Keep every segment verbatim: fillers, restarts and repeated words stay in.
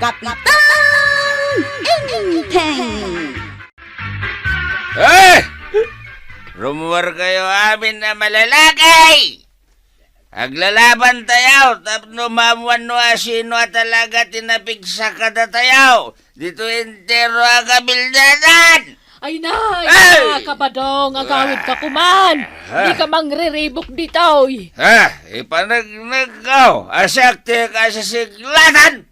Kapitan Enteng! Eh! Rumuar kayo amin a malalaki! Aglalaban tayo, tapno maammuan no asino a talaga ti napigsa kadatayo. Dito entero a kabildadan! Ay, nay! Ay! Ah, Kabadong, agawid ka kuman! Ah! Di ka mangriribok ditoy! Ah, ipanagnag ka, asak ti kasisiglatan!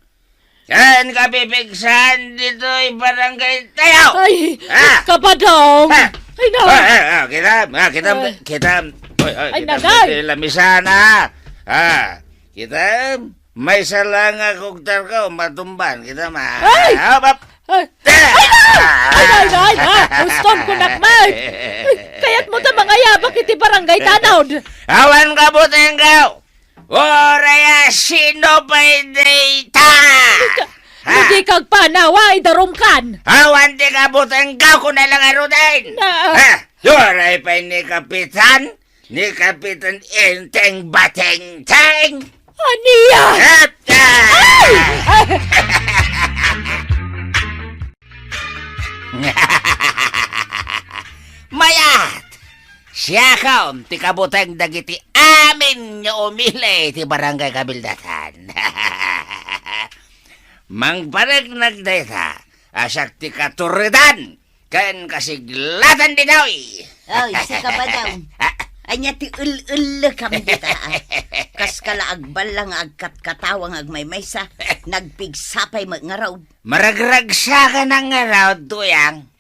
Ken kapipigsan ditoy barangay tayo! Ay, ah! Kabadong! Ah! Ay, nay! Ah, ah, ah, kita, ah, kita, ay, kita, oy, oy, ay, kita, nay! Ti lamisana. Ah, kita, maysa lang a kugtar ko, matumban kita ma-, ay! Hop, hop. Ay! Ay! Ay, ay, ay, ay! Huston ko, nakmay! Ay, kayat mo ta mangayabak iti barangay tanod! Awan ka, butenggaw! Uray a sino pay dayta! Ka-, ha? Di kagpanawa, idarumkan! Awan ti kabutenggaw ko na lang aruden! Na- Ha? Uray pay ni Kapitan? Ni Kapitan Enteng Batengteng! Ania? At, ah! Ay! Mayat! Siakon ti kabuteng dagiti amin nga umili ti barangay kabildatan. Mangpaneknek dayta, a siak ti katuredan ken kasiglatan ditoy. Oy, sika, Badong. Ania ti el-ellekam dita, a? Kaska la agballang nga agkatkatawa nga agmaymaysa, nagpigsa pay met ngarud. Maragragsakan ngarud, Tuyang.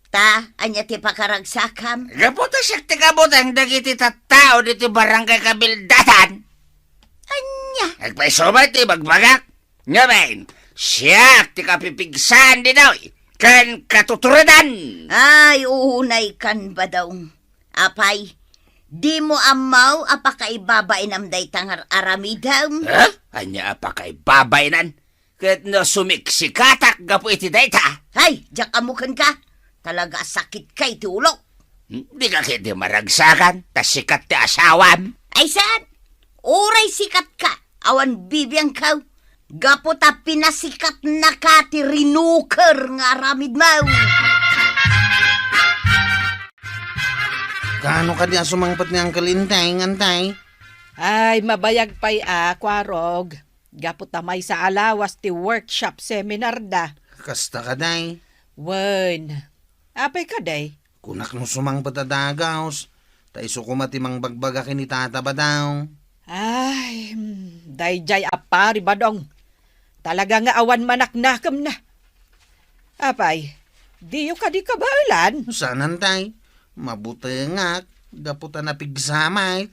Ta, ania ti pakaragsakam? Gapu ta siak ti kabuteng dagiti tattao ditoy barangay kabildatan. Ania? Agpayso met ti ibagbagak. Ngamin, siak ti kapipigsan ditoy ken katuturedan. Ay, unay kan, Badong. Apay, dimo ammo a pakaibabainam dayta nga ar-aramidem? Ha? Ania a pakaibabain? Ket no sumiksikatak gapu iti dayta? Hay, diak ammo kenka. Talaga a sakitka iti ulok. Hmm, dika ketdi maragsakan, ta sikat ti asawam. Ay, saan? Uray sikatka, awan bibiangko. Gapu ta pinasikatnaka ti rinuker nga aramidmo. Kaano kadi a sumangpet ni Uncle Enteng, Antay? Ay, mabayag pay a, Kuarog. Gapu ta maysa a lawas ti workshop seminar da. Kasta kadi? Wen. Apay kadi? Kunak no sumangpet a dagus, ta isu koma ti mangbagbaga ken ni Tata Badong. Ay, hmm, daydiay a Pari Badong. Talaga nga awan manaknakemna. Apay, diyo kadi kabaelan? Saan, Antay. Mabutengak, gapu ta napigsa met.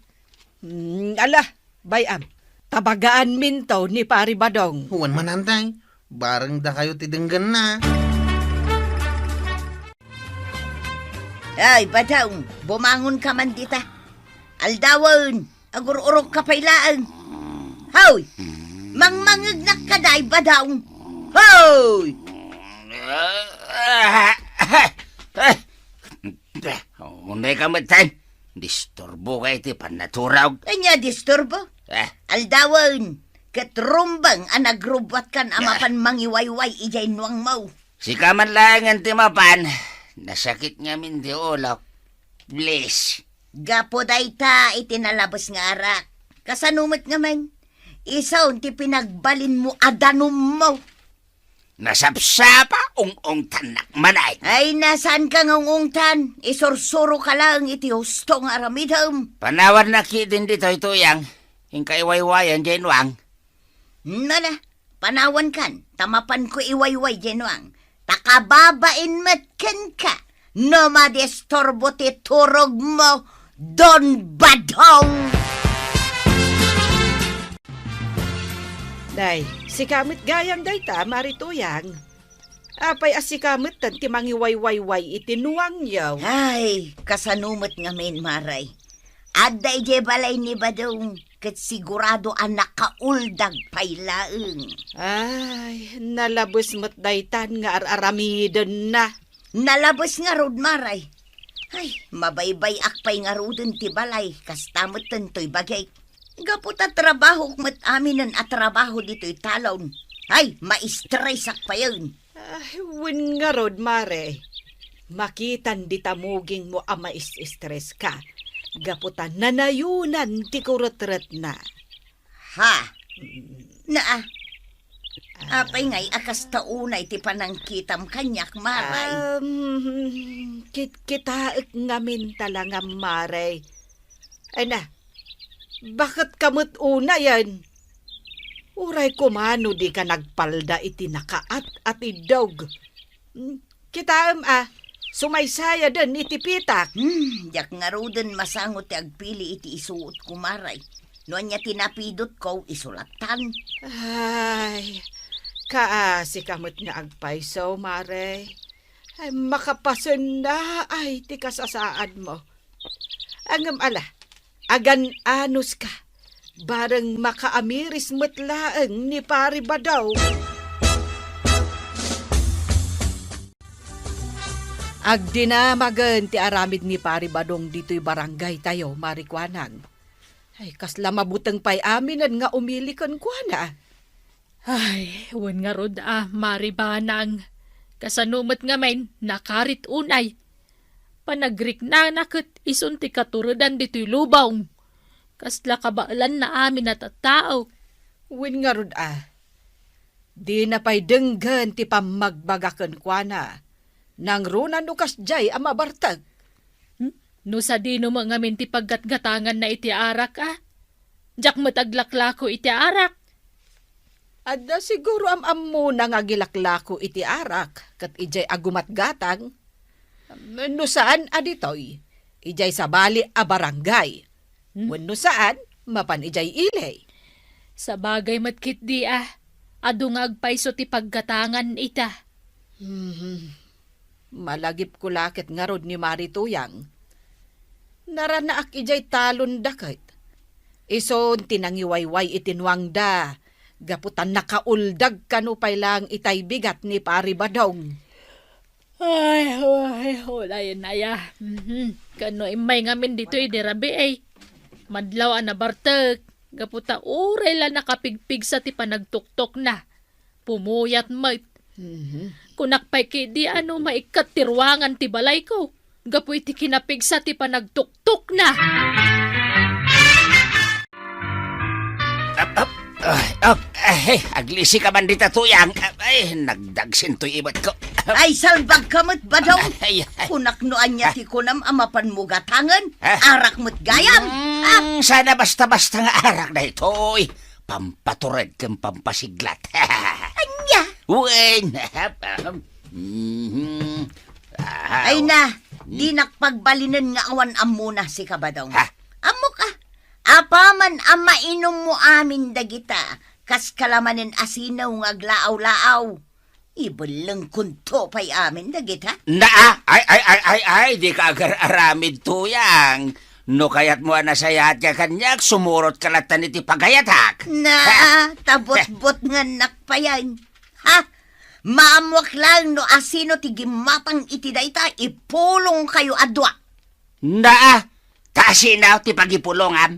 Hmm, ala, bay-am. Tabagaanminto ni Pari Badong. Wen man, Antay. Bareng dakayo ti denggenna. Ay, Badong, bumangonka man dita. Aldawen, agur-urogka pay laeng. Hoy! Mangmangngegnak kadi, Badong. Hoy! Unay ka met, Tay. Disturboka iti pannaturog. Ania disturbo? Eh. Aldawen, ket rumbeng a nagrubbuatkan a mapan mangiwayway idiay nuangmo. Sika man laengen ti mapan, nasakit ngamin ti ulok. Please. Gapu dayta iti nalabes nga arak. Kasano met ngamin? Isun ti pinagbalinmo a danummo. Nasapsapa, ung-ungtannak manen. Ay, na, saanka nga ung-ungtan. Isursuroka laeng iti husto nga aramidem. Panawannak ketdin ditoy, Tuyang. Inka iwaywayan diay nuang. Nala, panawankan, ta mapanko iwayway diay nuang. Ta kababain met kenka. No madisturbo ti turogmo, Don Badong! Day, sika met gayam dayta, Mari Tuyang. Apay a sika metten ti mangiwaywayway iti nuangyo? Ay, kasano met ngamin, Mari? Adda idiay balay ni Badong, ket sigurado a nakauldag pay laeng. Ay, nalabes met daytan nga ar-aramidenna. Nalabes ngarud, Mari. Ay, mabaybay-ak pay ngaruden ti balay, kasta metten toy bagik. Gapu ta trabahok met aminen a trabaho ditoy talon. Ay, maistresak payen. Ay, wen ngarud, Mare. Makitan dita mugingmo a maistreska. Gapu ta nanayonan ti kuretretna. Ha? Naa. Apay ngay a kasta unay ti panangkitam kaniak, Mare? Um, kit-, kitaek ngamin talangam, Mare. Ay na, baket ka met unayen? Uray koma no dika nagpalda iti nakaat a tiddog. Hmm, kitaem a, sumaysayaden iti pitak. Hmm, diak ngaruden masango ti agpili iti isuot ko, Mare. No ania ti napidotko, isu lattan. Ay, kaasi ka met nga agpayso, Mare. Ay, makapasenna ay ti kasasaadmo. Ngem ala, agan-anos ka. Bareng makaamiris met laeng ni Pari Badong. Agdinamagen ti aramid ni Pari Badong ditoy barangay tayo, Mari Kuanang. Ay, kasla mabuteng pay aminen nga umili kenkuana. Ay, wen ngarud a, Mari Banang. Kasano met ngamin, nakarit unay. Panagriknana ket isun ti katuredan ditoy lubong. Kasla kabaelanna amin a tattao. Wen ngarud a, dina pay denggen ti pammagbaga kenkuana. Nangruna no kasdiay a mabartek. Hmm? No sadino met ngamin ti paggatgatanganna iti arak, a? Diak met aglaklako iti arak. Adda siguro am-ammona nga agilaklako iti arak, ket idiay agumatgatang. No saan a ditoy, idiay sabali a barangay. Hmm? Wenno saan, mapan idiay ili. Sabagay met ketdi a, adu nga agpayso ti paggatangan ita. Hmm. Malagipko la ket ngarud ni Mari Tuyang. Naranaak idiay talon daket. Isun ti nangiwayway iti nuangda, gapu ta nakauldag kano pay laeng itay bigat ni Pari Badong. Ay, ay, unayen aya. Mhm. Kano immay ngamin ditoy idi rabii. Madlaw a nabartek, gapu ta uray la nakapigpigsa ti panagtuktokna. Pumuyat met. Mhm. Kunak pay ketdi a no maikkat ti ruangan ti balayko, gapu iti kinapigsa ti panagtuktokna. Ap, ap, ay, ap, ay, aglisi ka man dita, Tuyang. Ay, nagdagsintoy ibetko. Ay, salbag ka met, Badong. Ay, ay. Kunak no ania ti kunam a mapanmo gatangen, ha? Arak met gayam. Mm, ah. Sana basta-basta nga arak daytoy. Pampatured ken pampasiglat. Ania? Wen. Mhm. Ah, ay na, hmm. Dinak pagbalinen nga awan ammona, sika, Badong. Ha? Ammok a, apaman a mainummo amin dagita, kas kalamanen a sinaw nga aglaaw-laaw. Ibellengkonto pay amin dagita. Naa, ay, ay, ay, ay, ay, dika agar-aramid, Tuyang. No kayatmo a nasayaat ka kaniak, sumurot ka latta iti pagayatak. Naa, ta butbutngennak payen. Ha? Maammoak laeng no asino ti gimmatang iti dayta, ipulongkayo a dua. Naa, ta asino ti pagipulongam?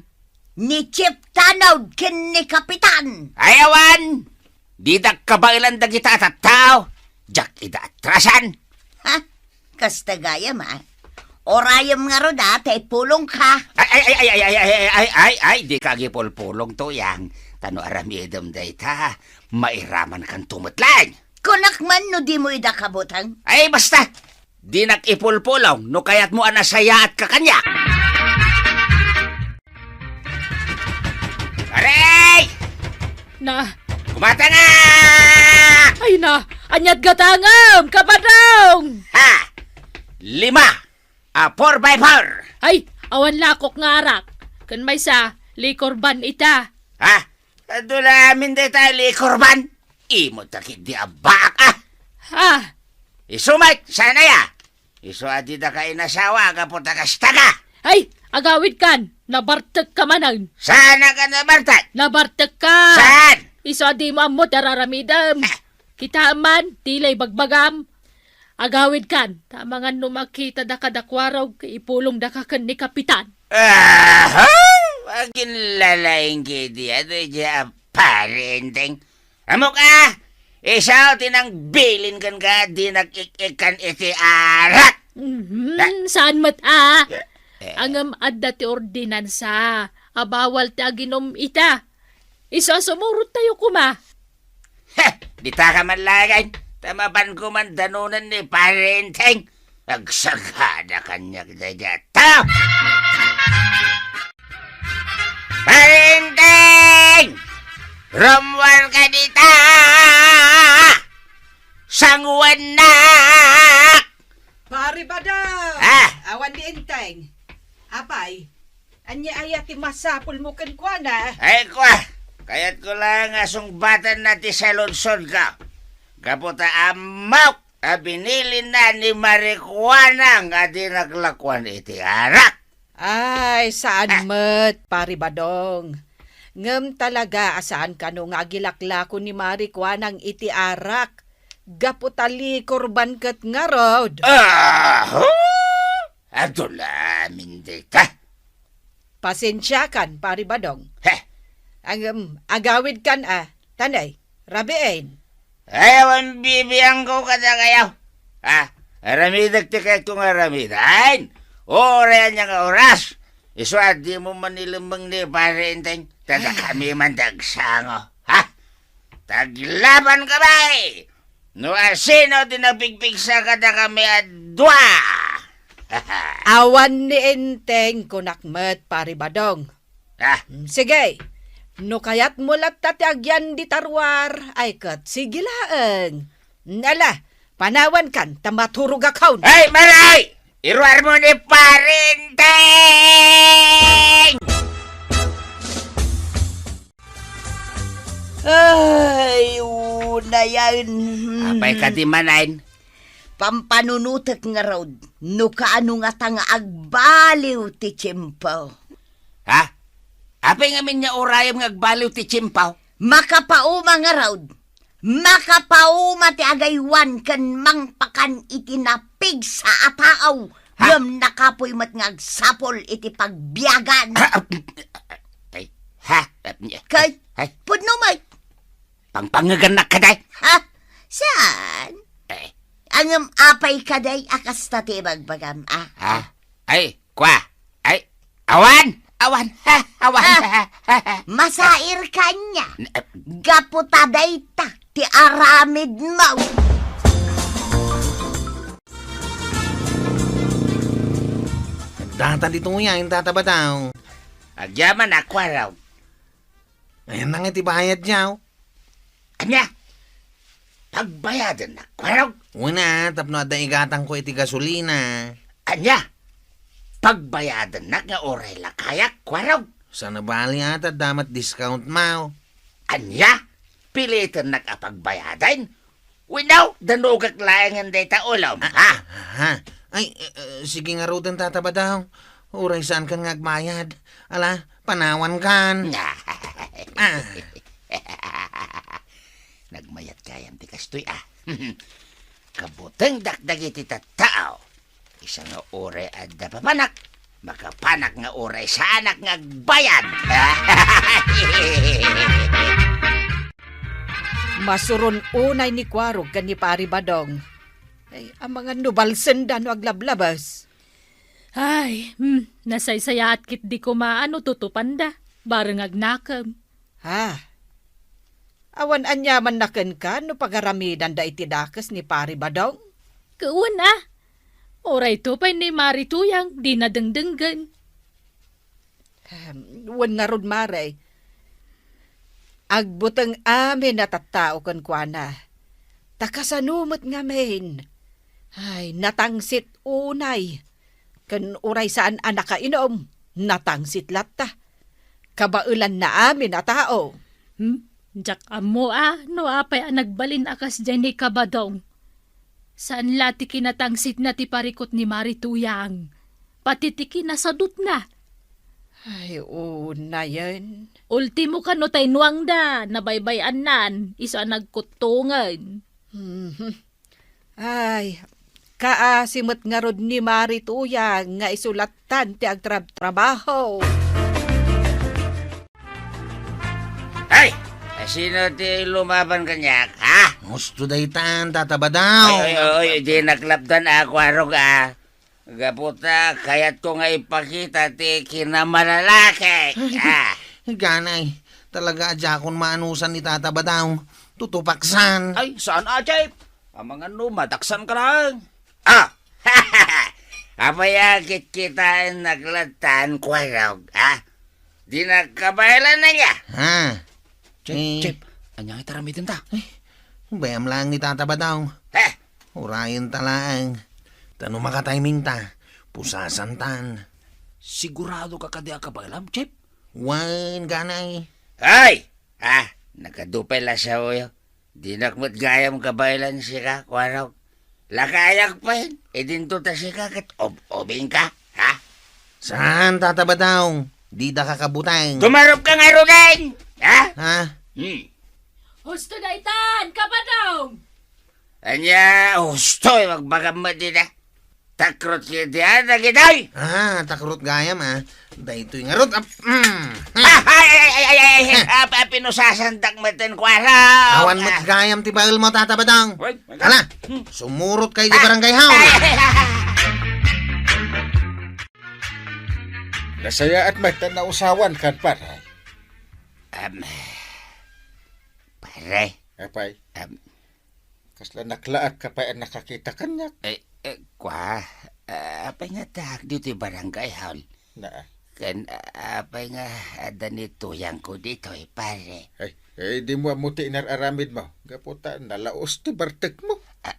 Ni Chief Tanod ken ni Kapitan. Ay, awan! Didak kabaelan dagita a tattao. Diak ida atrasan. Ha? Kasta gayam, a. Urayem ngarud, a, ta ipulongka. Ay, ay, ay, dika agipulpulong, Tuyang. Ta no aramidem dayta, mairamankanto met laeng. Kunak man no dimo ida kabuteng. Ay, basta! Dinak ipulpulong no kayatmo a nasayaatka kaniak. Aray! Na. Kumatanga! Ay na, ania't gatangem, Kapadong! Ha! Lima a four by four. Ay, awan lakok nga arak. Ken maysa, liquor ban ita. Ha? Adu la amin dayta liquor ban? Imo ta ketdi a baak, a! Ha? Isu met, saan aya? Isu a didaka inasawa, gapu ta kasta ka! Ay, agawidkan! Nabartekka manen! Saan a ka nabartek? Nabartekka! Saan? Isu a dimo ammo ti ar-aramidem. Ah. Kitaem man, ti la ibagbagam. Agawidkan, ta amangan no makitadaka da Kuarog, ipulongdaka ken ni Kapitan. Aha! Aginlalaing ketdi, adu idiay a pari, Enteng. Ammok a, isu ti nangbilin kenka a dinak ik-ikkan iti arak. Mhm, saan met a. Eh. Ngem adda ti ordinansa a bawal ti aginum ita. Isu a sumurot tayo koma. Heh, dita ka man laeng, ta mapan ko man danonen ni Pare Enteng. Agsagada kaniak daydiay a tao. Pare Enteng! Rummuar ka dita! Sanguannak! Pare Badong! Ah! Awan ni Enteng. Apay, ania aya ti masapulmo kenkuana? Ay, kua, kayatko laeng a sungbatanna ti saludsodko. Gapu ta ammok a binilinna ni Mari Kuanang a dinak lakuan iti arak. Ay, saan met, Pare Badong. Ngem talaga a saan kano nga agilaklako ni Mari Kuanang iti arak. Gapu ta likorban ket ngarud. Aho! Adu la amin dayta. Pasensiakan, Pare Badong. Heh. Ngem, agawidkan a, tanay, rabiin. Ay, awan bibiangko kadakayo. Ah, aramidek ti kayatko nga aramiden. Uray ania nga oras. Isu a dimo manilemmeng ni Pare Enteng. Tadakami man dagsango. Ha? Taglaban kami! No asino ti napigpigsa kadakami a dua! Awan ni Enteng, kunak met, Pare Badong. Ah. Mm, sige. No kayatmo latta ti agyandi ta ruar, ay ket sige laeng. Ala, panawankan ta maturogakon. Ay, Mari! Iruarmo ni Pare Enteng! Ay, unayen. Apay kadi manen? Pampanunotek ngarud, no kaano ngata nga agbaliw ti tiempo. Ha? Apay ngamin nga urayem nga agbaliw ti tiempo? Makapauma ngarud. Makapauma ti agaywan ken mangpakan iti napigsa a tao, ha? Ngem nakapuy met nga agsapul iti pagbiagan. Ah, ah, ay, ha? Kay, ay. Pudno met. Pangpangegannak kadi? Ha? Saan? Eh. Ngem apay kadi a kasta ti ibagbagam, a? Ha? Ay, kua. Ay, awan! Awan! Ha? Awan! Ah, masairka ania? N-, eh. Gapu ta dayta ti aramidmo. Data ditoy, Tata Badong. Agyaman a, Kuarog. Ayanna nga ti bayadyo. Ania? Pagbayadennak, Kuarog? Wen a, tapno adda igatangko iti gasolina. Ania? Pagbayadennak nga uray lakayak, Kuarog? Saan a bali a, ta adda met discount, maw. Ania? Pilitennak a pagbayaden? Wenno, danugak laengen dayta ulom, ha? Ah, ah. Ay, eh, eh, sige ngaruden, Tata Badong. Uray saankan nga agbayad. Ala, panawankan. Ah. Nagmayat gayam ti kastoy, a. Kabutengdak dagiti tattao. Isu nga uray adda papanak, makapanak nga uray saanak nga agbayad. Masuron unay ni Kuarog ken ni Pari Badong. Ay, amangan no balsenda no aglablabas. Ay, hmm, nasaysayaat ketdi koma no tutupanda, bareng agnakem. Ha? Awan aniamanna kenka no pagaramidanda iti dakes ni Pari Badong? Wen a. Uray to pay ni Mari Tuyang, dina dengdenggen. Ahem, wen ngarud, Mari. Agbuteng amin a tattao kenkuana. Ta kasano met ngamin? Ay, natangsit unay. Ken uray saan a nakainum, natangsit latta. Kabaelanna amin a tao. Hmm? Diak ammo a no apay a nagbalin a kasdiay ni Kabadong. Saan la ti kinatangsitna ti parikut ni Mari Tuyang. Pati ti kinasadutna. Ay, unayen. Ultimo kano tay nuangda, nabaybay-annan, isu a nagkuttongen. Mhm. Ay, kaasi met ngarud ni Mari Tuyang nga isu lattan ti agtrabtrabaho. Ay! Ay, Sino ti lumaban kaniak, ha? Husto daytan, Tata Badaw. Ay, ay, ay, di naklapdan a, Kuarog, a. Gapu ta kayatko nga ipakita ti kinamalalaki. Ay, ah. Ganay, talaga a diakon maanusan ni Tata Badaw. Tutupaksan. Ay, saan a, Chip? Amangan no madaksan ka lang. Ah! Apay a kitkitaennak lattan, Kuarog, ah? Di nagkabaelan na niya? Ha? Chip, eh. Chip, ania nga itaramiden ta? Ay, bayam laeng ni Tata Badaw. Eh, Urayen ta laeng. Ta no makatiming ta, pusasan tan. Sigurado ka kadi a kabaelam, Chip? Wen, ganay. Ay! Ah, nakadupay la sa uyo. Dinak met gayam kabaelan sika, Kuarog. Lakayak pay, idinto ta sika ket ob-obing ka, ha? Saan, Tata Badaw? Dida ka kabuteng. Tumarup ka ngaruden, ha? Ha? Hmm. Husto daytan, Kabadaw! Ania, husto, ibagbagam met dita. Takrot kiti, ah, dagitoy! Ah, takrot gayam, ah. Daytoy ngarud, ah, mm. Ah, ay, ay, ay, ay, ay, ah, pa-, pinusasandak met ten, Kuarog. Awan met gayam ti baelmo, Tata Badaw. Uy, hala, hmm, sumurot ka iti barangay hall. Nasayaat met ta nausawan kan, pare. Am, pare. Apay? Am, Kasla naklaat ka pay a nakakita kaniak. Eh, eh, kua, ah, apay nga addaak ditoy barangay hall? Naa. Ken, ah, apay nga adda ni tuyangko ditoy, pare? Ay, eh, dimo ammo ti inar-aramidmo. Gapu ta nalaos ti bartekmo. Ah,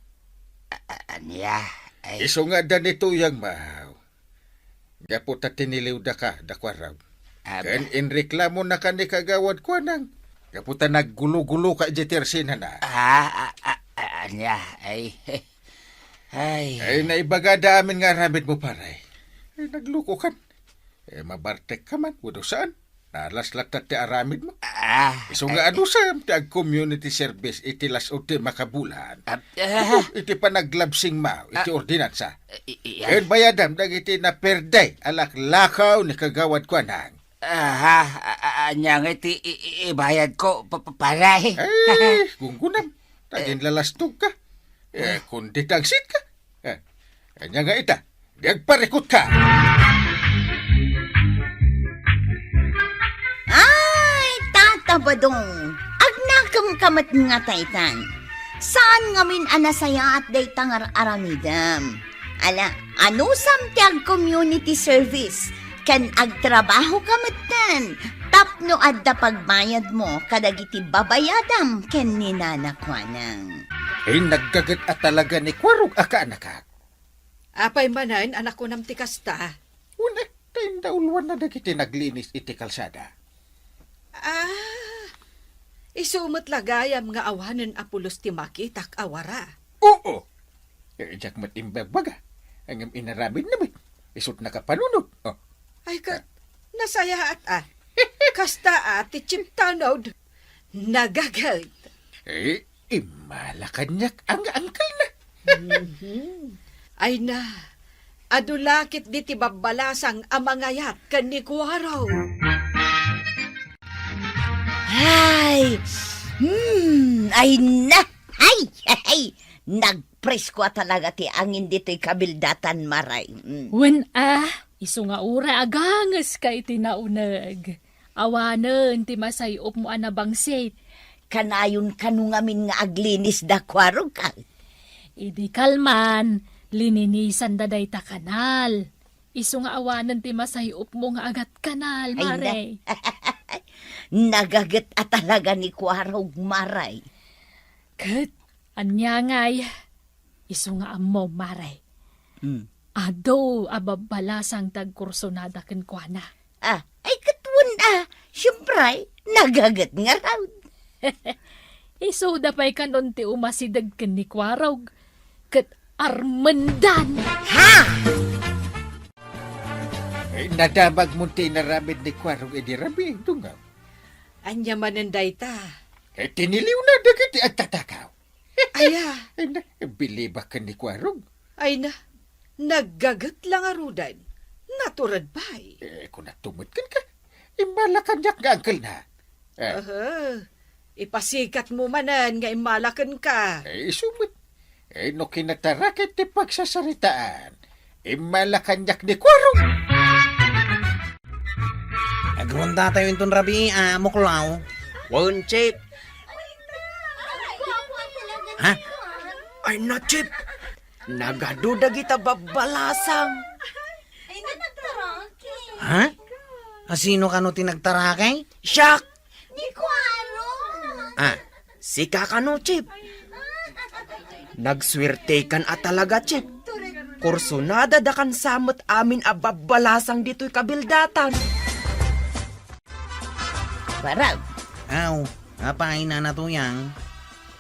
ah, ah, ania? Ay. Isu nga adda ni tuyangmo. Gapu ta tiniliwdaka, da Kuarog. Aba. Ken inreklamonaka ni Kagawad Kuanang. Gapu ta naggulo-guloka idiay tersinana. Ah, ah, ah, ah, ania? Ay, ay. Ay, naibagada amin nga aramidmo, pare. Ay, naglukokan. Eh, mabartekka man, wenno saan? Nalas latta ti aramidmo. Ah, isu nga ay, adusam ti ag-community service iti las-ud ti makabulan. Ah, ah. Iti panaglabsingmo iti, ah, ordinansa. I-, i-, ken bayadam dagiti naperde a laklakaw ni Kagawad Kuanang. Aha, a-, a-, ania nga iti i-, i-, ibayadko, pa-, pa-, pare? Ay, gunggunam. Ta aginlalastogka. Eh, kundi tagsitka. Eh, ania nga ita? Di agparikutka. Ay, Tata Badong, agnakemka met nga taytan. Saan ngamin a nasayaat dayta nga ar-aramidem. Ala, anusam ti ag-community service, ken agtrabahoka metten tapno adda pagbayadmo kadagiti babayadam ken ni Nana Kuanang. Ay, naggaget a talaga ni Kuarog a kaanakak. Apay manen a nakunam ti kasta? Wen, ta indauluanna dagiti naglinis iti kalsada. Ah, isu met la gayam nga awanen a pulos ti makitak a wara. Oo. Eh, diak met imbagbaga. Ngem inaramidna met. Isut' nakapanunot. Oh. Ay, ket, nasayaat, ah. Kasta, ah, ti Chip Tanod. Nagaget. Eh, immala kaniak nga angkelna. Mhm. Ay na, adu la ketdi ti babbalasang a mangayat ken ni Kuarog. Ay, hmm, ay na, ay, ay, nagpresko a talaga ti angin ditoy kabildatan, Maray. Mm. Wen a, isu nga uray agangeska iti nauneg. Awanen ti masay-opmo a nabangsit. Kanayon kano ngamin nga aglinis da Kuarog, a? Idi kalman, lininisanda dayta kanal. Isu nga awanen ti masay-opmo nga agat kanal, ay, na-, Maray. Nagaget a talaga ni Kuarog, Maray. Ket, ania ngay? Isu nga ammom, Maray. Hmm. Adu a babbalasang ti agkursunada kenkuana. Ah, ay, ket wen a, siempre, nagaget ngarud. Isuda pay kanon ti umasideg ken ni Kuarog, ket armendan. Ha? Ay, nadamagmon ti inaramid ni Kuarog idi rabii, dungaw. Ania manen dayta? Eh, tiniliwna dagiti agtatakaw. Aya. Ay na, bilibak ken ni Kuarog. Ay na, naggaget la ngaruden. Natured pay. Eh, kunakto met kenka. Immala kaniak nga angkelna. Eh. Aha. Ipasikatmo manen nga immalakenka. Eh, isu met. Eh, no kinataraken ti pagsasaritaan, immala kaniak ni Kuarog. Agrondatayo inton rabii, a, Muklaw. Wen, Chief. Ha? Ay na, Chief. Nagadu dagita babbalasang. Ha? A, sino kano ti nagtarakay? Siak! Ni Kuarog! A, sika kano, Chief? Nagsuertekan a talaga, Chief. Kursunada da kansa met amin a babbalasang ditoy kabildatan. Kuarog. Aw, apay, Nana Tuyang?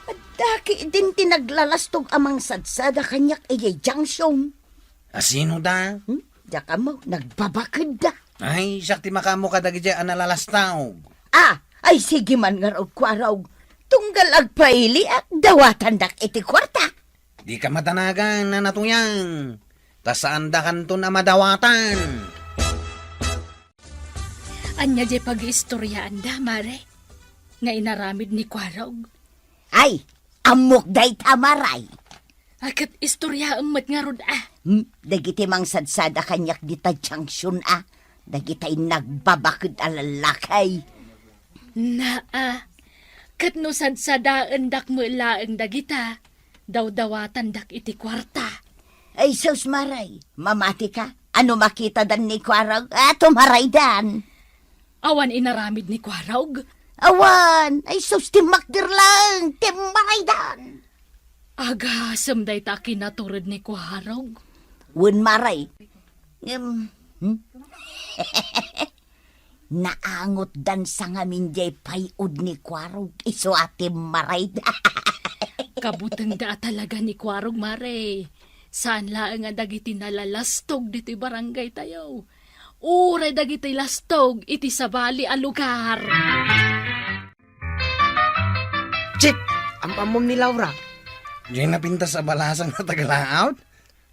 Adda ketdin ti naglalastog a mangsadsada kaniak idiay junction. A, sino da? Hmm? Diak ammo, nagbabakedda. Ay, siak ti makaammo kadagiti a nalalastog. A, ay, sige man ngarud, Kuarog. Tunggal agpailiak, dawatandak iti kuarta. Dika madanagan, Nana Tuyang. Ta saandakanton a madawatan. Ania diay pagiistoriaanda, Mare? Nga inaramid ni Kuarog? Ay, ammok dayta, Mare. A, ket istoriaem met ngarud, a. Hmm, dagiti mangsadsada kaniak dita junction, a. Dagita nagbabaked a lallaki. Naa, ket no sadsadaendak met laeng dagita, dawdawatandak iti kuarta. Ay, sus, Mare, mamatika? Ano makitadan ni Kuarog? A, tumaraydan. Awan inaramid ni Kuarog? Awan! Ay, sus, timmakder laeng! Timmaraydan! Agasem dayta a kinatured ni Kuarog. Wen, Mare. Ngem, hmm? Naangotdan sa ngamin diay pay-od ni Kuarog, isu a timmarayda. Kabutengda a talaga ni Kuarog, Mare. Saan laeng a dagiti nalalastog ditoy barangaytayo. Uray dagiti lastog iti sabali a lugar. Chief, am-ammom ni Laura? Diay napintas a balasang a taga-layout?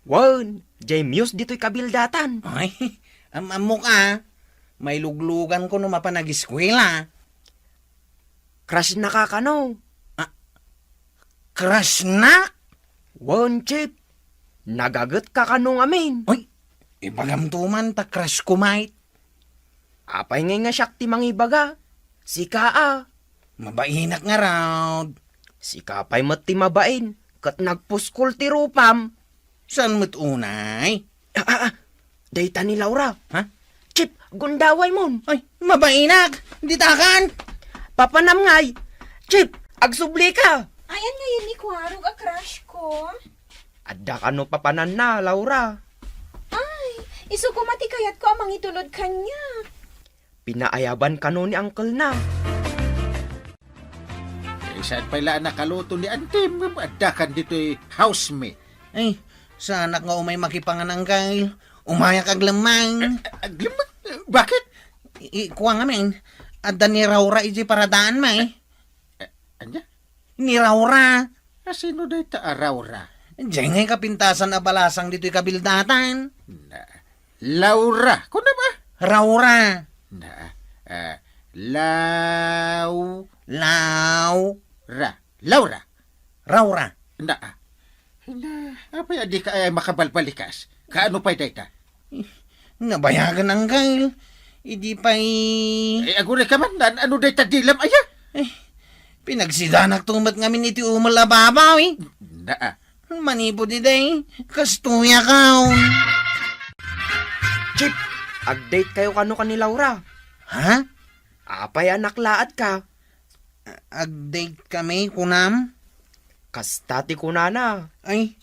Wen, diay Muse ditoy kabildatan. Ay, am-ammok a. Mailugluganko no mapan ageskuela. Crush na ka kano? A, crush na? Wen, Chief. Nagaget ka kano ngamin? Uy, ibagamto man ta crush ko met. Apay ngay nga siak ti mangibaga? Sika a. Mabainak ngarud. Sika pay met ti mabain, ket nagpuskol ti rupam. Saan met unay? A, a, a. Dayta ni Laura. Ha? Chief, gundaway mon. Ay, mabainak. Ditakan. Papanam ngay. Chief, agsubli ka. Ayan ngayon ni Kuarog a crush ko. Adda kano papananna, Laura? Ay, isu koma ti kayatko a mangitulod kaniak. Pinaayaban kano ni uncle na. Eh, saan pay la a nakaluto ni Antim ngem adda kan ditoy house mi? Ay, saanak nga umay makipangan, uncle. Umayak aglemmang. Eh, aglemmang? Bakit? I-, i-, kua ngamin, adda ni Raura iti paradaan, may. Eh, anya? Ni Raura. A, sino dayta a Raura? Diay ngay kapintasan a balasang ditoy kabildatan. Na, Laura. Kuna ba? Raura. Na, ah, Lau-, Lau-, Ra. Laura. Raura. Na, ah. Na, apay a dika, eh, makabalbalikas? Kaano pay dayta? Nabayagan, uncle. Idi pay Eh, aguray ka man, an-, ano dayta dilam, aya? Eh, pinagsidanak to met ngamin iti umel a babaw, eh. Na, ah. Manipud idi, kastoyak. Chief, ag-date kayo kano kan ni Laura? Ha? Apay a naklaat ka? Ag-date kami, kunam? Kasta ti kunana. Ay,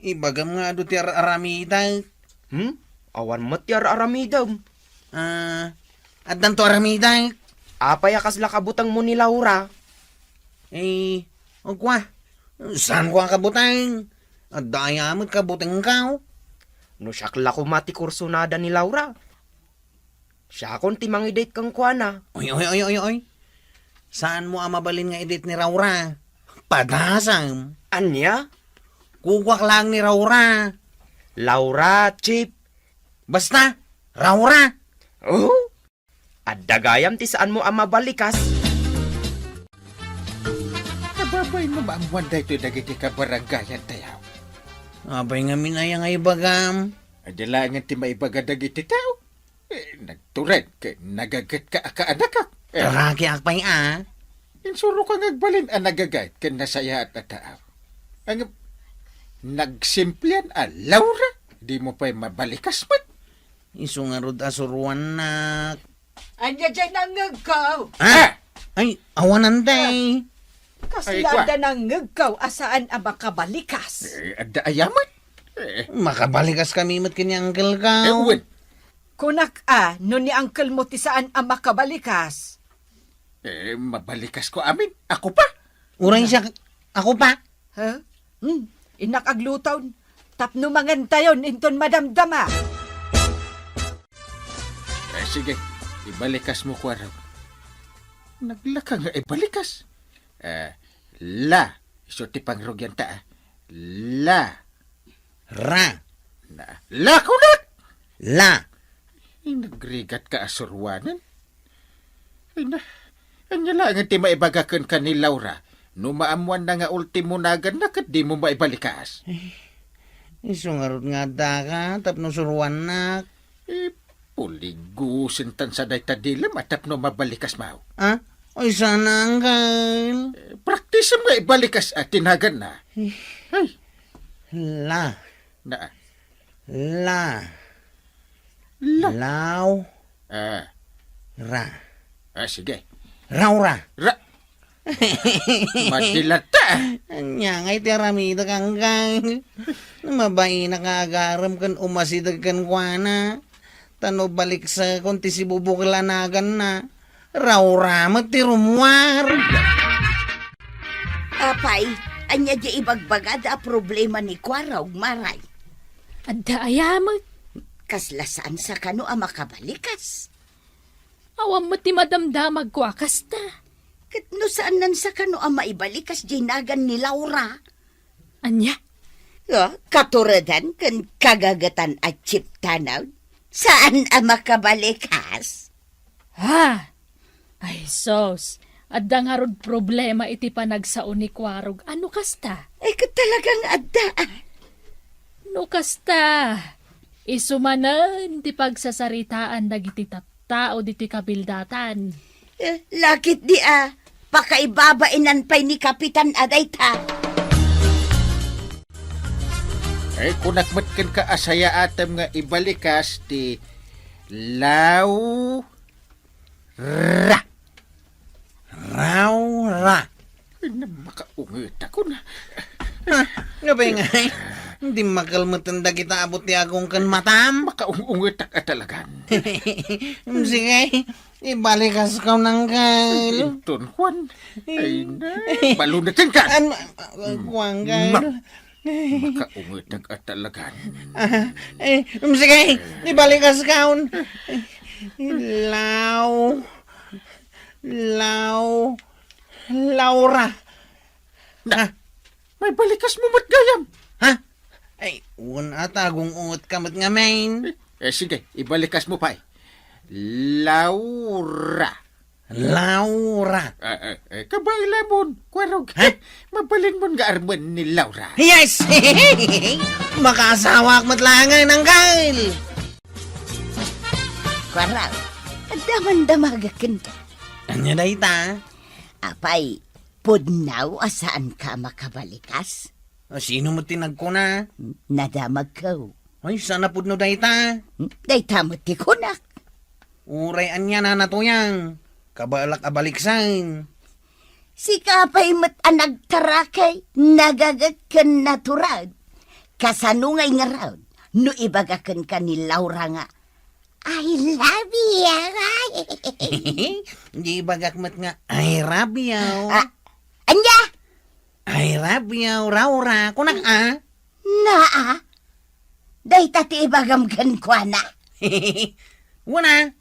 ibagam nga adu ti ar-aramidek. Hmm? Awan met ti ar-aramidem. Ah, addanto aramidek. Apay a kasla kabutengmo ni Laura? Eh, o kua, saan kua kabuteng? Adda aya met kabutengko? No siak la koma ti kursunada ni Laura. Siakon ti mangi-date kenkuana. Oy, oy, oy, oy, oy. Saanmo a mabalin nga i-date ni Raura? Padasam. Ania? Kukuak laeng ni Raura. Laura, Chief. Basta, Raura. Oh? Adda gayam ti saanmo a mabalikas. Maammuan daytoy dagiti kabarangayan tayo. Apay ngamin aya nga ibagam? Adda laengen ti maibaga dagiti tao. Eh, nagtured ken nagaget ka a kaanakak. Eh, Tarakiak pay a. Insuroka nga agbalin a nagaget ken nasayaat a tao. Ang nagsimplian a Laura, di mo pay mabalikas met. Isu ngarud a suruannak. Ania diay nangngegko? Ah! Ah! Ay, awanan, day. Ay, Kasla kua. Adda nangngegko a saan a makabalikas. Eh, adda aya met. Eh. Makabalikas kami met ken ni uncle ko. Eh, wen. Kunak a, no ni uncle mo ti saan a makabalikas. Eh, mabalikas ko amin. Ako pa. Uray siak, ako pa. Ha? Hmm, innak agluton. Tapno mangantayon inton madamdama. Eh, sige. Ibalikas mo, Kuarog. Naglaka nga ibalikas. Eh, la. Isu ti pangrugianta, ah. La. Ra. Na, la, kunak! La. Ay, nagrigat ka a suruanen. Ay na, ania laeng ti maibaga kenka ni Laura? No maammuanna nga ultimo naganna ket dimo maibalikas. Isu ngarud nga addaka tapno suruannak. Eh, puligosen tan sa dayta dilem a tapno mabalikas maw. Ah? Oy, sana, uncle. Eh, praktisem nga ibalikas a ti naganna. Eh. Ay. La. Na. La. La. Law. Ah. Ra. Ah, sige. Rawra. Ra. Madilata. Ania ngay ti aramidek, uncle? Mabainaka agarem ken umasideg kenkuana. Ta no baliksekon ti sibubukel a naganna, rawra met ti rummuar. Apay, ania diay ibagbagada a problema ni Kuarog, Maray? Adda aya met. Kasla saan sa kano a makabalikas? Awan met ti madamdamagko a kasta. Ket no saan nan sa kano a maibalikas diay nagan ni Laura? Ania? Nga, katuredan ken kagagetan a chiptanon? Saan a makabalikas? Ha? Ay, sus. Adda ngarud problema iti panagsao ni Kuarog. Ano kasta? Ay, ket talagang adda, ah. No kasta, isu manen ti pagsasaritaan dagiti tattao ditoy kabildatan. Eh, lakit di a, pakaibabainan pay ni Kapitan a dayta. Ay, kunak met kenka a sayaatem nga ibalikas ti Laura. Rawra. Ay, na, makaungetakon. Ha? Nga ba ngay? Dimmakkel met dagita a butiagong ken matam. Makaung-ungetak a talagan. Sige, ibalikaskon, uncle. Inton, Juan. Ay, na, baluneten ka. An-, Juan, uncle. Ma-, makaungetak a talagan. Ah, eh, sige, ibalikaskon. Law. Law. Laura. Na, ha? Maibalikas mo met gayam. Ha? Ay, wen a, agung-ungetka met ngamin. Eh, eh, sige, ibalikas mo pay. Laura. Laura. Eh, eh, eh, kabaelamon, Kuarog. Ha? Mabalinmon nga armen ni Laura. Yes! Makaasawak met laengen, uncle. Kuarog, adda man damagek kenka. Ania dayta? Apay, pudno a saanka a makabalikas? A, sino met ti nagkuna? Nadamagko. Ay, saan a pudno dayta? Dayta met ti kunak. Uray ania, Nana Tuyang? Kabaelak a baliksen. Sika pay met a nagtarakay, nagagek ken natured. Kasano ngay ngarud no ibaga kenka ni Laura nga, "I love you"? Di ibagak met nga, "I love you." Ah, ania? "I love you, Laura." Kunak a? Naa? Dayta ti ibagam kenkuana? Wen a,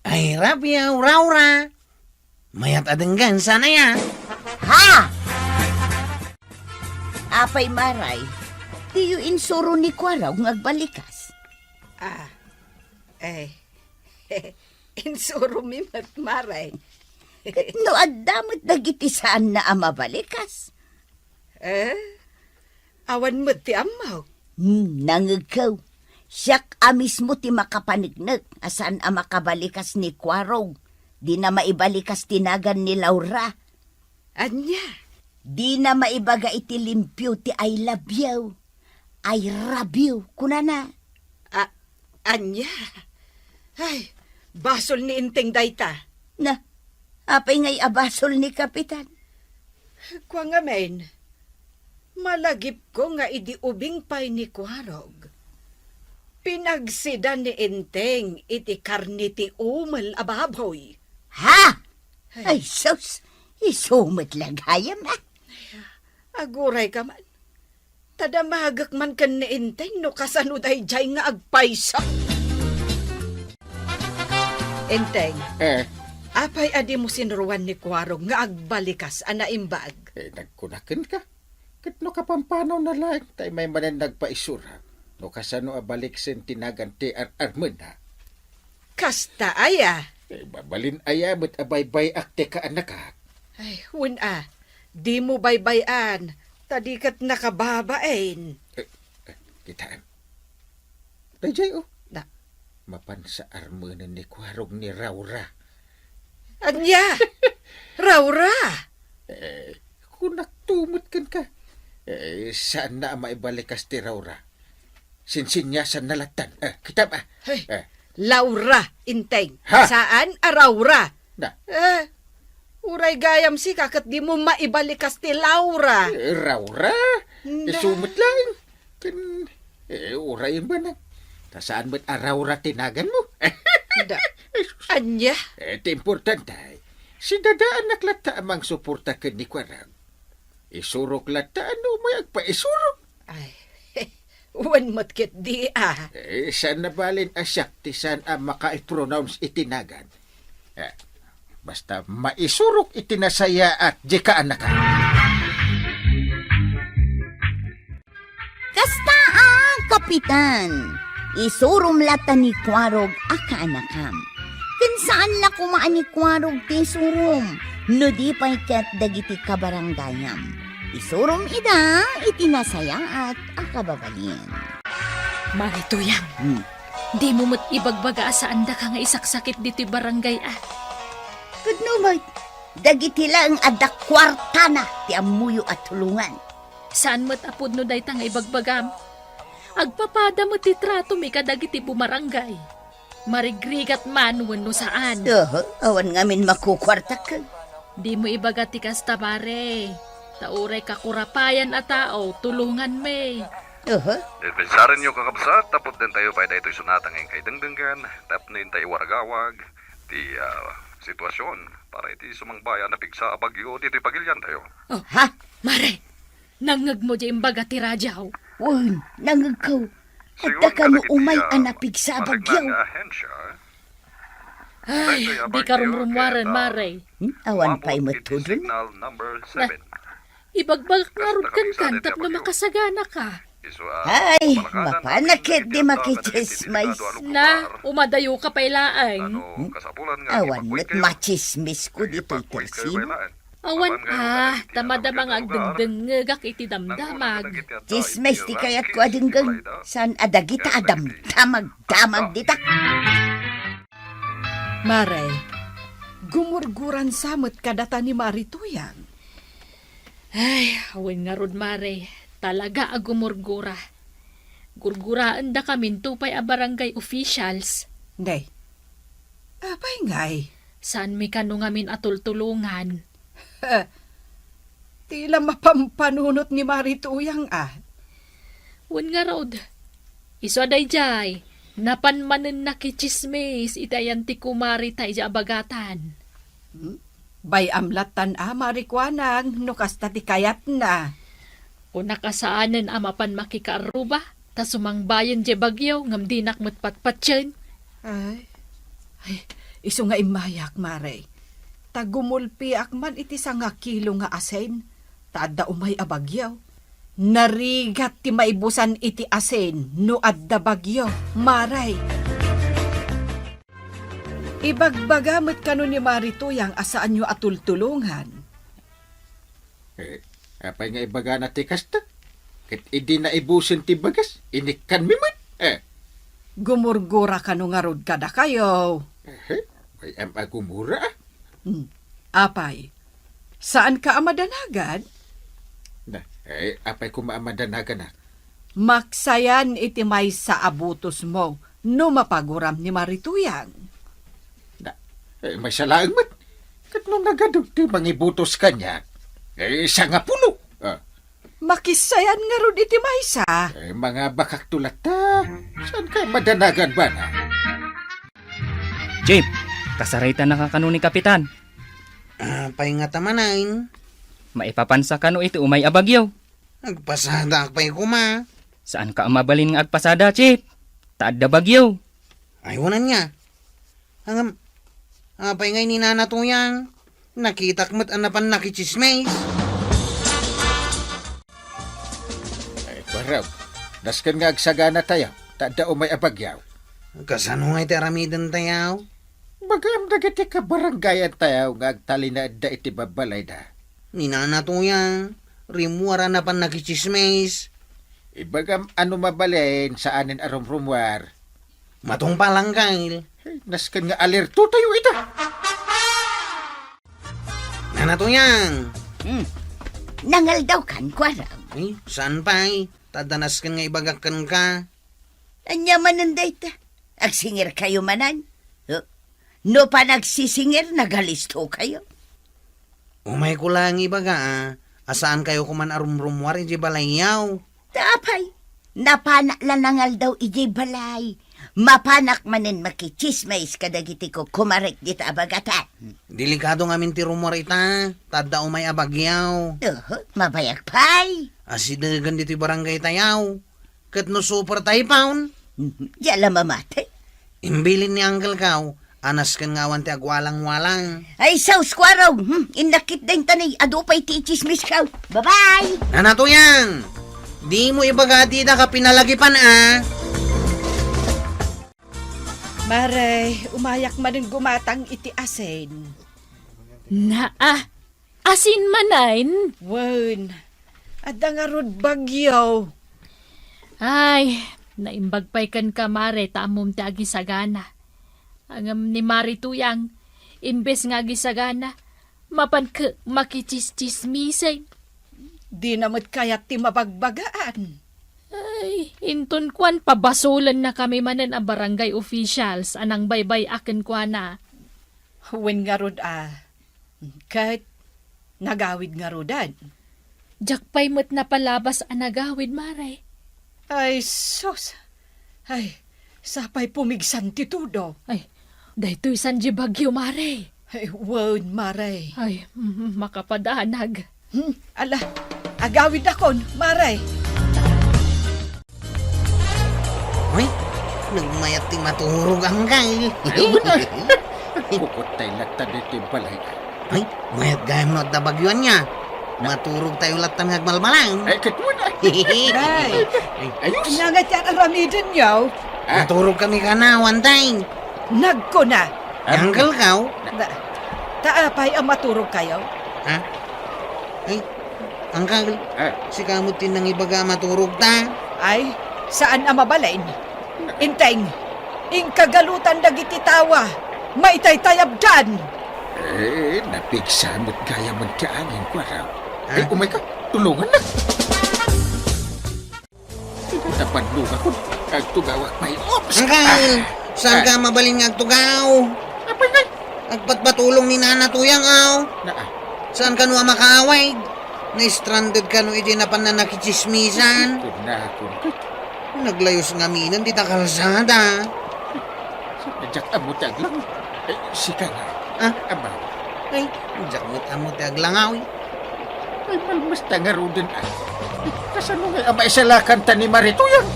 "I love you, Laura." Mayat a denggen, saan aya? Ha? Apay, Maray, diyo insuro ni Kuarog nga agbalikas? Ah, eh, insuro mi met, Maray. Ket no adda met dagiti saanna a mabalikas, Eh? Awan met ti ammok. Hmm, nangegko. Siak a mismo ti makapaneknek a saan a makabalikas ni Kuarog. Dina maibalikas ti nagan ni Laura. Ania? Dina maibaga iti limpio ti "I love you, I love you," kunana. A-, ania? Ay, basol ni Enteng dayta. Na, apay ngay a basol ni Kapitan? Kua ngamin, malagipko nga idi ubing pay ni Kuarog, pinagsida ni Enteng iti karne ti umel a baboy. Ha? Ay. Ay, sus! Isu met la gayam, ah. Agurayka man. Ta damagek man ken ni Enteng no kasano daydiay nga agpayso. Enteng, Eh, apay a dimo sinruan ni Kuarog nga agbalikas a naimbag? Eh, nagkuna kenka. Ket no kapampanaw na laeng, ta immay manen nagpaisura no kasano a baliksen ti nagan ti ar-armenna. Kasta aya? Eh, mabalin aya met a baybay-ak ti kaanakak? Ay, wen a, dimo baybay-an, ta di ket nakababain. Eh, eh, kitaem. Daydiay, oh. Na. Mapan sa armenen ni Kuarog ni Raura. Ania? Raura? Eh, kunakto met kenka. Eh, saanna a maibalikas ti Raura. Sinsinyasanna lattan. Eh, kitam, ah. Hey, Eh. Laura, Enteng. Ha? Saan a Raura? Na. Eh, uray gayam sika ket dimo maibalikas ti Laura. Eh, Raura? Na. Isu met laeng. Ken, eh, uray manen. Ta saan met a Raura ti naganmo? Da. Ania? Eh, ti importante, sidadaanak latta a mangsuporta ken ni Kuarog. Isurok latta a no umay agpaisurok. Ay, wen met ket di, ah. Eh, saan na balin a siak ti saan a maka-pronounce iti nagan. Eh, basta maisurok iti nasayaat di kaanakak. Kasta a, Kapitan, isurom latta ni Kuarog a kaanakam. Ken saan la koma a ni Kuarog ti isurom, no di pay ket dagiti kabarangayam. Isurom ida iti nasayaat a kababalin. Mare Tuyang, Hmm. dimo met ibagbaga a saandaka nga isaksakit ditoy barangay a. Ket no met, dagiti laeng adda kuartana ti ammoyo a tulongan. Saan met a pudno dayta nga ibagbagam. Agpapada met ti tratomi kadagiti bumarangay. Marigrigat man wenno saan. Oho, awan ngamin makukuartak. Dimo ibaga ti kasta, mare. Ta uray kakurapayan a tao, tulonganmi. Oho. Dispensarenyo, kakabsat, ta pudnontayo pay daytoy sonata nga inkaay dengdenggen, tapno inta iwaragawag ti, ah, sitwasion para iti sumangbayan a pigsa a bagyo ditoy pagiliantayo. Oh, ha? Mare, nangngegmo diay imbaga ti radio? Wen, nangngegko. Adda kano umay a napigsa a bagyo. Ay, dika rumrumuaren, mare. Hmm? Awan pay met tudon. Na, ibagbagak ngarud kenkan tapno makasaganaka. Ay, mapanak ket di makitsismis. Na, umadayoka pay laeng. Hmm? Awan met matsismisko ditoy tersino. Awan a, ta madama nga agdengdengngegak iti damdamag. Tsismis ti kayatko a denggen, saan a dagita a damdamag-damag dita. Mare, gumurguran sa met kadata ni Mari Tuyang. Ay, awan ngarud, Mare. Talaga a gumurgura. Gurguraendakaminto pay a barangay officials. Nay, apay ngay? Saanmi kano ngamin a tultulongan? Ti la mapampanunot ni Mari Tuyang, a. Wen ngarud, isu a daydiay, napan manen nakitsismis iti ayan ti kumarita idiay a bagatan. Hmm? Bay-am lattan a, Mari Kuanang, no kasta ti kayatna. Kunak a saanen a mapan makikaarruba. Ta sumangbayen diay bagyo ngem dinak met patpatien. Ay, ay, isu nga immayak, Mare. Ta gumulpiak man iti sangakilo nga asin, ta adda umay a bagyo. Narigat ti maibusan iti asin no adda bagyo, Mare. Ibagbaga met kano ni Mari Tuyang a saanyo a tultulongan. Eh, Apay nga ibagana ti kasta? Ket idi naibusen ti bagas, inikkanmi met. Eh. Gumurgura kano ngarud kadakayo. Eh, way am a gumura, ah. Hmm. Apay, saanka a madanagad? Na, eh, apay koma a madanaganak? Maksayan iti maysa a butosmo no mapaguram ni Marituyang. Na, eh, maysa laeng met. Ket no nagadu ti mangibutos kaniak, eh, sangapulo. Ah. Makissayan ngarud iti maysa. Eh, mangabakakto latta. Saanka madanagan, bana? Chief, kasarita na ka kano ni Kapitan. Apay nga ta manen? Maipapansa kano iti umay a bagyo. Agpasadaak pay koma. Saanka a mabalin nga agpasada, Chief? Ta adda bagyo. Ay, wanan nga. Ngem, apay ngay ni Nana Tuyang? Nakitak met a napan nakitsismis. Ay, kuarog. Nasken nga agsaganatayo, ta adda umay a bagyo. Kasano ngay ti aramidentayo? Bagaam dagiti kabarangayantayo nga agtalinaedda iti babbalayda. Ni Nana Tuyang, rimmuar a napan nakitsismis. Ibagam a no mabalin, saanen a rumrumuar. Matungpal, Angkel. Ay, nasken nga alertotayo ita. Nana Tuyang! Hmm. Nangaldaw kan, kuarog? Ay, saan pay? Ta adda nasken nga ibagak kenka. Ania manen dayta? Agsingirkayo manen? Huh? No panagsisingir, nagalistokayo. Umayko laeng ibaga a, a saankayo koman a rumrumuar idiay balayyo. Ta apay, napanak la nangaldaw idiay balay. Mapanak manen makitsismis kadagiti kukumarek dita a bagatan. Delikado ngamin ti rumuar ita, ta adda umay a bagyo. Oho, mabayag pay. Asidegen ditoy barangaytayo. Ket no super typhoon? Diak la mamati. Imbilin ni Uncle Kaw, a nasken nga awan ti agwalang-walang. Ay, sus, kuarog! Hmm, innak ketdi intay, adu pay ti itsismiskayo. Bye-bye! Nana Tuyang! Dimo ibaga a didak a pinalagipan, a? Mare, umayak manen gumatang iti asin. Naa, asin manen? Wen, adda ngarud bagyo. Ay, naimbag pay kenka, Mare, ta ammom ti agisagana. Ngem ni Mare Tuyang, imbes nga agisagana, mapan ket makitsistsismisen. Dina met kayat ti mabagbagaan. Ay, inton kuan, pabasolennakami manen a barangay officials a nangbaybay-ak kenkuana. Wen ngarud a, ket nagawid ngaruden. Diak pay met napalabas a nagawid, Mare. Ay, sus! Ay, sapay pumigsan ti tudo. Ay, daytoy saan diay bagyo, Mare. Ay, wen, Mare. Ay, mm, makapadanag. Hmm, ala, agawidakon, Mare. Uy, nagmayat ti maturog, Angkel. Ay, wen, ay. Kukuttay latta ditoy balay. Ay, mayat gayam no adda bagyo ania. Maturogtayo latta nga agmalmalang. Ay, ket wen, ay. Day. Ay, ayos. Ania nga ti ar-aramidenyo? Ah. Maturogkami kanawan, tay. Nagkuna. Uncle Kaw? Da, ta apay a maturogkayo? Ha? Ay, Uncle, ah, sika met ti nangibaga a maturogta? Ay, saan a mabalin. Inteng, inkagalutan dagiti tawa, maitaytayabdan. Eh, napigsa met gayam ti angin, kuarog. Ha? Ay, umayka, tulongannak. Iti napadlugakon, agtugawak pay. Oops! Uncle, saan ka mabalin nga agtugaw? Apay ngay? Agpatpatulong ni Nana Tuyang, aw. Naa. Saan kano a makaawid? Na-stranded kano iti napan a nakitsismisan? Kunakon ket. Naglayus ngamin dita kalsada. Diak ammo ti aglangaw. Eh, sika nga. Ah? Ama. Ay, diak met ammo ti aglangaw. Ay, malmesta ngaruden, ah. Kasano nga a maisalakanta ni Mare Tuyang?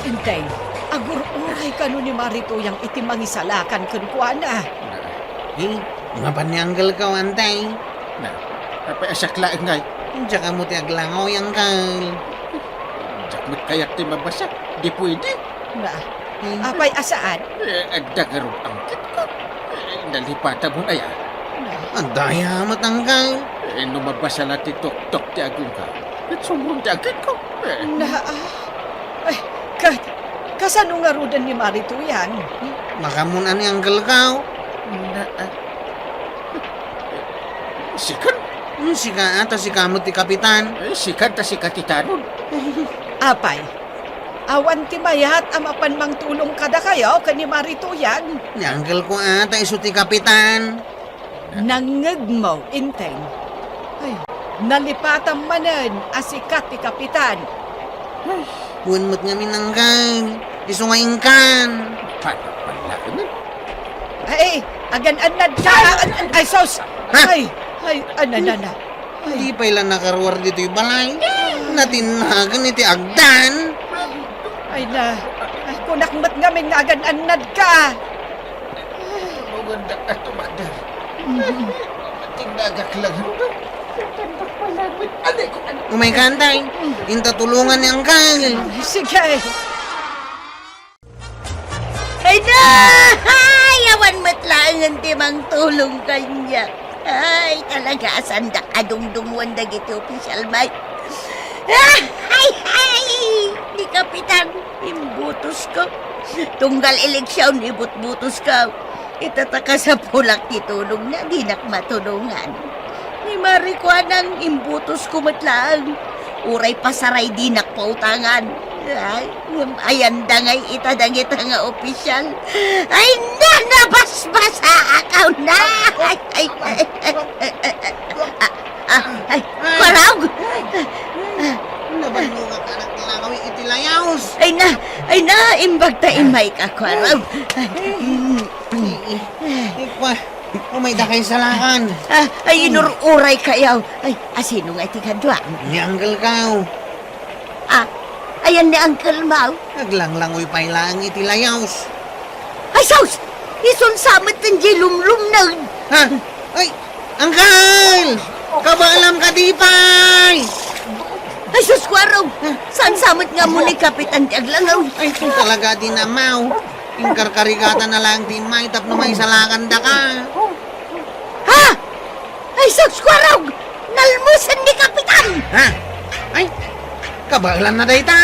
Inteng, agur-uray kano ni Mare Tuyang iti mangisalakan kenkuana. Na. Eh, mapan ni Uncle Kaw, Inteng. Na, apay a siak laeng ngay? Diak ammo ti aglangaw, Uncle. Diak met kayat ti mabasa. Di pwede. Na, eh, apay a saan? Eh, adda ngarud angkitko. Eh, nalipatamon aya. Adda aya met, Uncle. No mabasa la ti tuktok ti agingga, ket sumrong ti agingko. Eh. Na, ah, ay, kat, kasano ngaruden ni Mari Tuyang? Makamun-an ni Uncle Kao. Na, ah. Sikan? Hmm, sika, ta sika met ti kapitan. Eh, sikan ta si kapitanon. Apay, awan ti mayat a mapan mangtulong kadakayo ken ni Mari Tuyang? Ni Uncle ko, ah, ta isu ti kapitan. Nangngegmo, Enteng. Ay, nalipatam manen a sika ti kapitan. Ay, wen met ngamin, Uncle. Isu nga inkan. Paano pala naman? Ay, agan-annad ka. Ay, ay, ay, sus. Ha? Ay, ay, ana, ana, ana. Ay. Di pay la nakaruar ditoy balay. Natinnagan iti agdan. Ay na, ay, kunak met ngamin nga agan-annad ka. Tulongandak a tumakder. Tindagak lang. Tambak pala, wait. Ano ko, ano? Umay ka, Antay. Inta tulungan ni Uncle. Sige. Ay na! Ay, awan met laengen ti mangtulong kaniak. Ay, talaga, asandak a dungdunguan dagiti opisyal, may. Ah, ay, ay! Ni Kapitan, imbutosko. Tunggal eleksion, ibutbutosko. Ita ta kasapulak ti tulongna, dinak matulongan. Ni Mari Kuanang, imbutosko met laeng. Uray pasaray, dinak pautangan. Ay, ngem ayanda ngay ita dagita nga opisyal. Ay, na, nabasbasaak, aw na! Ay, ay, ay, ay, ay, ay, ay, ay, ay, ay, Kuaraog! Nabannogak a naglangaw iti layaws. Ay na, ay na, imbag ta immay ka, Kuaraog. Ay, mm, mm. Ay, ay, Kua-, umayda kay salakan. Ah, ay, inur-uray kayo. Ay, asino nga iti kadua? Ni Uncle Kao. Ah, ayan ni Uncle Mau? Naglanglangoy pay laeng iti layaws. Ay, sus! Isun sa met ti lumlumned. Ha? Ay, Uncle! Kabaalam ka di pay! Ay, sus, Kuaraog! Saan sa met nga amo ni Kapitan ti aglangaw? Ay, ito talaga di na, Mau. Inkarkarigatan na lang ti immay tapno maisalakan daka. Ha? Ay, sus, Kuaraog! Nalmusen ni Kapitan! Ha? Ay, kabaelan na dayta!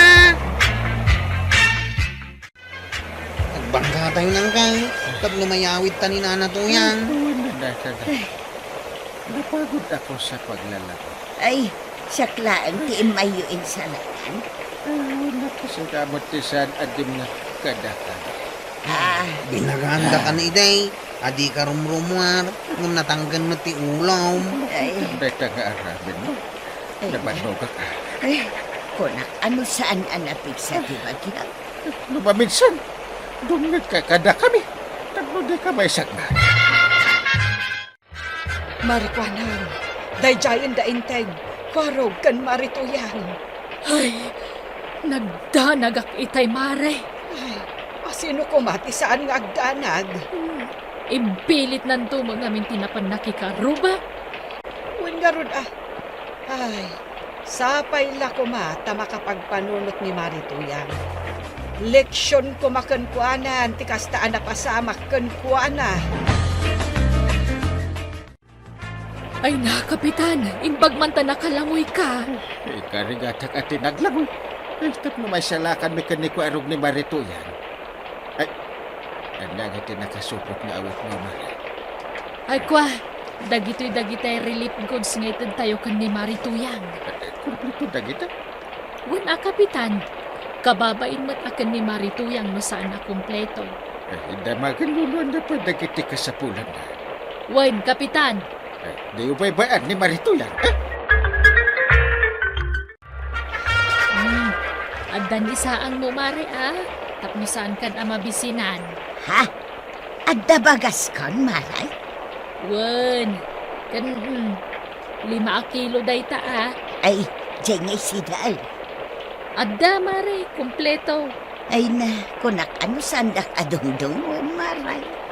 Agbangkatayo, Uncle, tapno mayawid ta ni Nana Tuyang. Ay, awan na, dayta, da. Napagod ako sa paglalaro. Ay, siak laeng ti immayyo insalakan. Ay, awan na, kasagabot ti saan a dimnak kadaka. Ah. Binagaanda ka ni Day. Adika rumrumuar, ngem natangken met ti ulom. Ay. Dayta nga aramidmo. Ay. Nabannogak a. Ay, kunak, ano saan a napigsa ti bagiak? No maminsan, dumngegka kadakami, tapno dika maisagna. Mari Kuanang, daydiayen da Enteng, Kuaraog ken Mari Tuyang. Ay, nagdanagak itay, Mare. Ay, asino koma ti saan nga agdanag? Hmm, imbilitnanto met ngamin ti napan nakikaruba. Wen ngarud a, ay, sapay la koma ta makapagpanunot ni Mari Tuyang. Leksion koma kenkuana ti kasta a napasamak kenkuana. Ay na, Kapitan, imbag man ta nakalangoyka. Ikarigatak a ti naglangoy. Ay, tapno maisalakanmi ken ni Kuarog ni Mari Tuyang. Ay, ania ngay ti nakasupot nga awitmo, Mare? Ay, kua, dagitoy dagiti relief goods nga itedtayo ken ni Mari Tuyang. Ay, kompleto dagita? Wen a, Kapitan, kababain met a ken ni Mari Tuyang no saan a kompleto. Ay, damagenyo no ania pay dagiti kasapulanna. Wen, Kapitan. Ay, diyo baybay-an ni Mari Tuyang, eh? Hmm, adda ni saangmo, Mare, a? Tapno saankan a mabisinan. Ha? Adda bagaskon, Mare? Wen, ken, hmm, lima a kilo dayta, a. Ay, diay nga isida. Adda, Mare, kompleto. Ay na, kunak, ano saandak a dungdungon, Mare?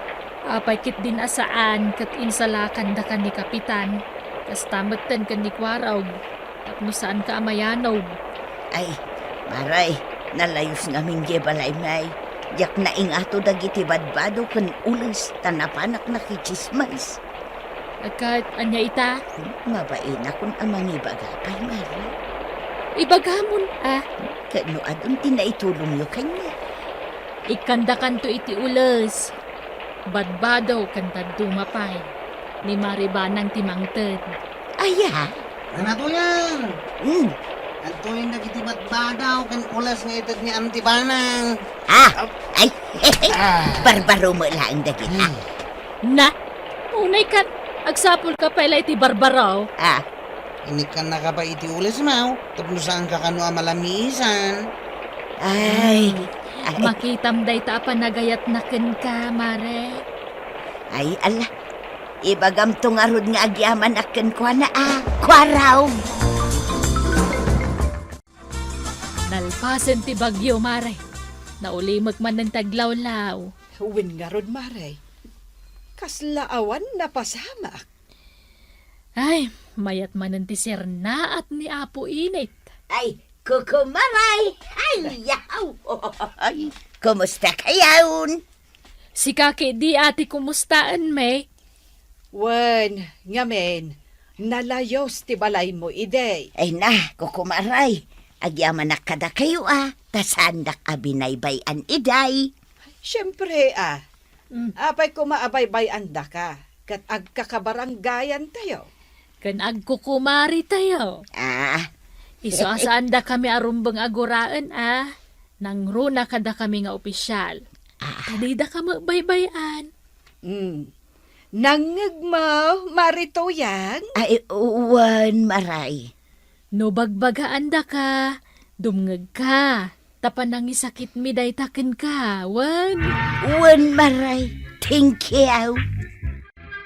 Apay ketdin a saan ket insalakandakan ni Kapitan, kasta metten ken ni Kuarog. Tapno saanka a mayanog. Ay, Mare, nalayos ngamin diay balaymi. Diak naingato dagiti badbado ken ules ta napanak nakitsismis. Ket ania ita? Mabainakon a mangibaga pay, Mare. Ibagamon, a. Ket no adun ti naitulongyo kaniak? Ikkandakanto iti ules. Badbado ken dadduma pay. Ni Mare Banang ti mangted. Aya? Nanatoyan! Hmm. Antoyen dagiti badbado ken ules nga itedmi Auntie Banang? Ah! Ay! Ah. Barbaro met laeng dagita. Hmm. Na, unay kan, agsapulka pay la iti barbaro. Ah. Inikkannaka pay iti ulesmo, tapno saanka kano a malamisan. Ay, ay. Makitam dayta a panagayatna kenka, Mare. Ay, ala. Ibagamto ngarud nga agyamanak kenkuana a kuaraw. Nalpasen ti bagyo, Mare. Naulimek manen ti aglawlaw. Wen ngarud, Mare. Kasla awan napasamak. Ay, mayat manen ti sernaat ni Apo Init. Ay, kukumaray! Ay, yaw! Ay, kumusta kayon? Sika ketdi, ati, kumustaenmi? Wen, ngamin, nalayos ti balaymo idi. Ay na, kukumaray. Agyamanak kadakayo a, ta saandak a binaybay-an idi. Siempre a. Mm. Apay koma a baybay-andaka, ket agkakabarangayantayo. Ken agkukumaritayo. Ah. Isu a saandakami a rumbeng a guraen a, nangruna kadakami nga opisyal. Ah. Ta didaka met baybay-an. Mm. Nangngegmo, Mare Tuyang? Ay, wen, Mare. No bagbagaandaka, dumngegka, ta panangisakitmi dayta kenka, wen? Wen, Mare. Thank you.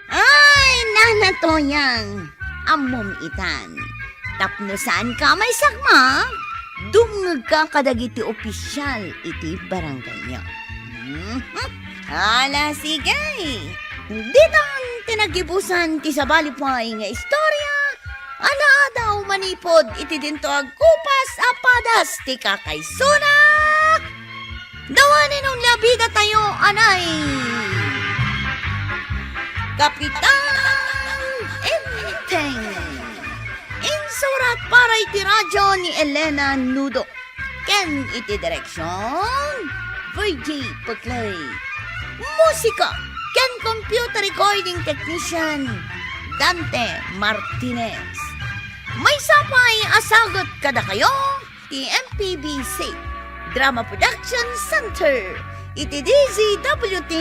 Ay, Nana Tuyang, ammom itan. Tapno saanka a maisakmak, dumngegka kadagiti opisyal iti barangayyo. Mhm. Ala, sige. Ditan ti nagibusan ti sabali pay nga istorya a naadaw manipud iti dinto agkupas a padas ti kakaisuna. Dawanen unay a bidatayo, anay. Kapitan Enteng. Insurat para iti radyo ni Elena Nudo. Ken iti direksion, Virgie Peclay. Musika ken computer recording technician, Dante Martinez. Maysa pay a sagut kadakayo ti M P B C Drama Production Center iti D Z W T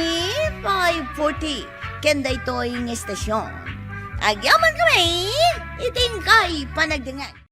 five forty ken daytoy nga estasion. Agyamankami iti inkay panagdengngeg.